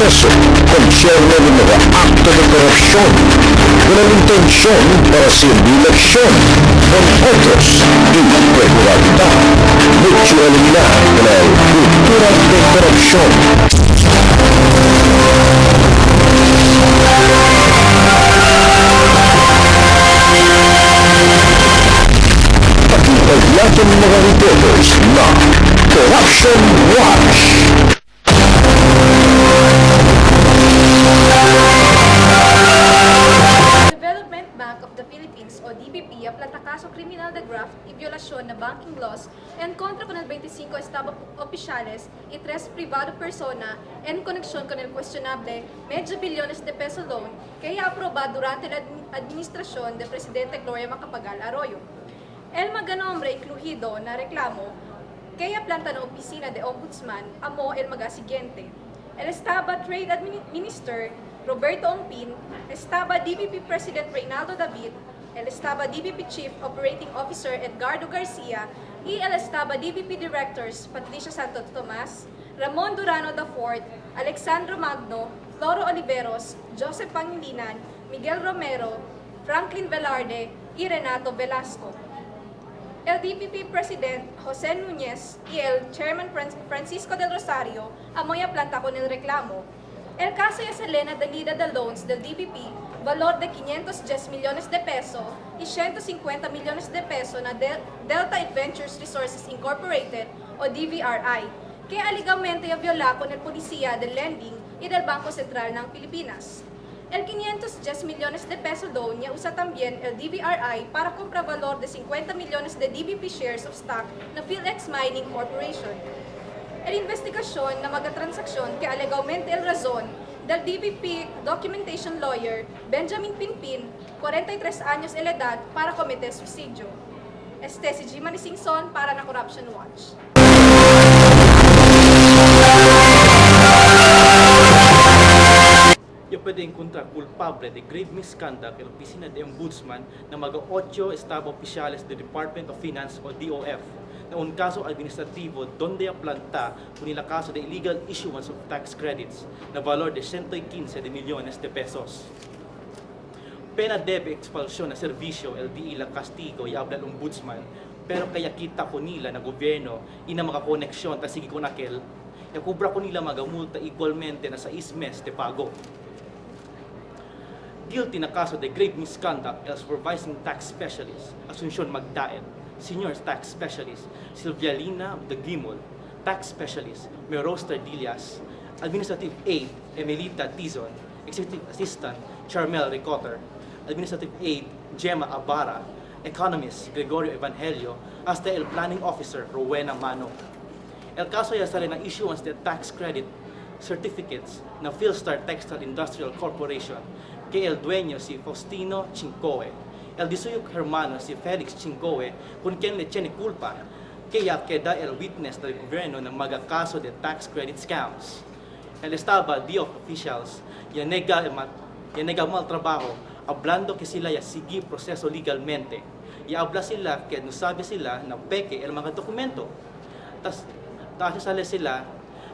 proceso concierne de mga acto de corrupción con la intención para servir lección con otros irregularidad, mucho eliminar la cultura de corrupción. Pakipaglaton mga reporters na Corruption Watch. Development Bank of the Philippines o DBP aplanta caso criminal de graft y violación na banking laws en contra con el 25 estado oficiales y tres privado persona en conexión con el cuestionable medio billones de peso loan que ya aprobado durante la administración de Presidente Gloria Macapagal Arroyo. El maganombre incluido na reclamo que planta na opisina de Ombudsman amo el maga siguiente. El estaba Trade Minister Roberto Ongpin, estaba DBP President Reynaldo David, el estaba DBP Chief Operating Officer Edgardo Garcia, y el estaba DBP Directors Patricia Santo Tomas, Ramon Durano IV, Alexandro Magno, Floro Oliveros, Joseph Pangilinan, Miguel Romero, Franklin Velarde, y Renato Velasco. El DPP President José Núñez y el Chairman Francisco del Rosario amoy planta con el reclamo. El caso es Elena Dalida de loans del DBP, valor de 510 millones de peso y 150 millones de peso na Delta Adventures Resources Incorporated o DVRI, que alegadamente viola con el Policía del Lending y del Banco Central ng Pilipinas. El 510 millones de peso loan niya usa también el DVRI para compra valor de 50 millones de DBP shares of stock na PhilEx Mining Corporation. El investigasyon na mga transaksyon que alegadamente el razón del DBP documentation lawyer Benjamin Pinpin, 43 años de edad, para cometer suicidio. Este si G. Manisingson para na Corruption Watch. Ya pwede encontrar culpable de grave misconduct el oficina de Ombudsman na mga 8 estado oficiales del Department of Finance o DOF na un caso administrativo donde aplanta con el caso de illegal issuance of tax credits na valor de 115 de millones de pesos. Pena debe expulsión na servisyo el DI la castigo y habla el ombudsman, pero kaya kita ko nila na gobyerno ina makakoneksyon ta sige con aquel, ya kubra ko nila magamulta igualmente na 6 mes de pago. Guilty na kaso de grave misconduct el supervising tax specialist Asuncion Magdaet, senior tax specialist Silvia Lina de Gimol, tax specialist Meroster Dilias, administrative aide Emelita Tizon, executive assistant Charmel Ricotter, administrative aide Gemma Abara, economist Gregorio Evangelio, hasta el planning officer Rowena Mano. El caso ya sale na issuance de tax credit certificates na Philstar Textile Industrial Corporation que el dueño si Faustino Chincoe, el de suyo hermano si Felix Chincoe, con quien le tiene culpa, que ya queda el witness del gobierno ng mga kaso de tax credit scams. El estaba DOF officials ya nega mal trabajo, hablando que sila ya sigue proceso legalmente. Ya habla sila que no sabe sila na peke el mga dokumento. Tas sale sila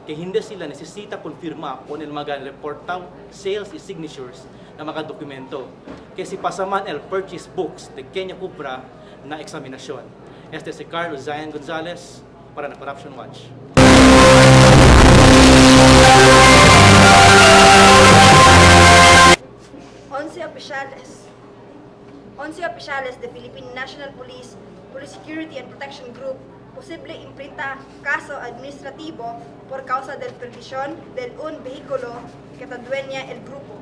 que hindi sila necesita confirma con el mga reportaw sales y signatures na mga dokumento. Kasi pasaman el purchase books de Kenya Cupra na eksaminasyon. Este si Carlos Zion Gonzalez para na Corruption Watch. Once oficiales de Philippine National Police, Police Security and Protection Group posible imprenta caso administrativo por causa del perdición del un vehículo que tadueña el grupo.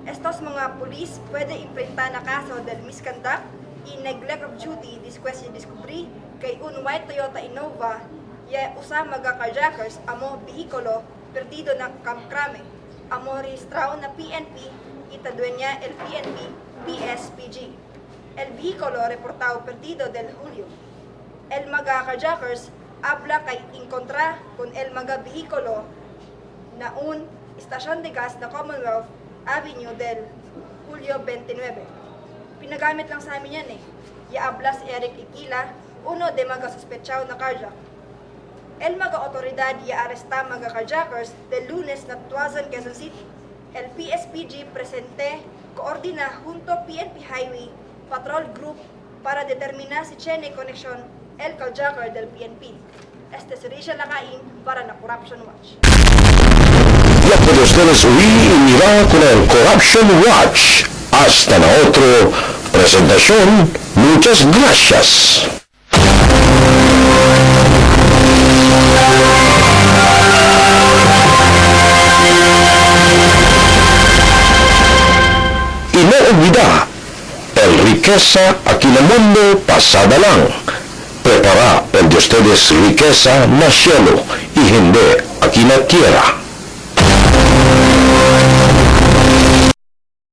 Estos mga police puede imprenta na caso del misconduct y neglect of duty después de descubrir que un white Toyota Innova ya usa mga carjackers amo vehículo perdido na Camp Crame, amo registrado na PNP y tadueña el PNP PSPG. El vehículo reportado perdido del julio. El mga carjackers habla kay incontra con el mga vehículo na un estasyon de gas na Commonwealth Avenue del Julio 29. Pinagamit lang sa amin yan eh. Yaabla si Eric Iquila, uno de mga suspetsyaw na carjack. El mga otoridad ya arresta mga carjackers del lunes na Tuazon, Quezon City. El PSPG presente coordina junto PNP Highway Patrol Group para determinar si tiene conexión el carjacker del PNP. Este es Risha Lakain para la Corruption Watch. Ya puede ustedes oír y mirar con el Corruption Watch. Hasta la otra presentación. Muchas gracias. Y no olvida, el riqueza aquí en el mundo pasada lang. Prepara el de ustedes riqueza na cielo y gente aquí en la tierra.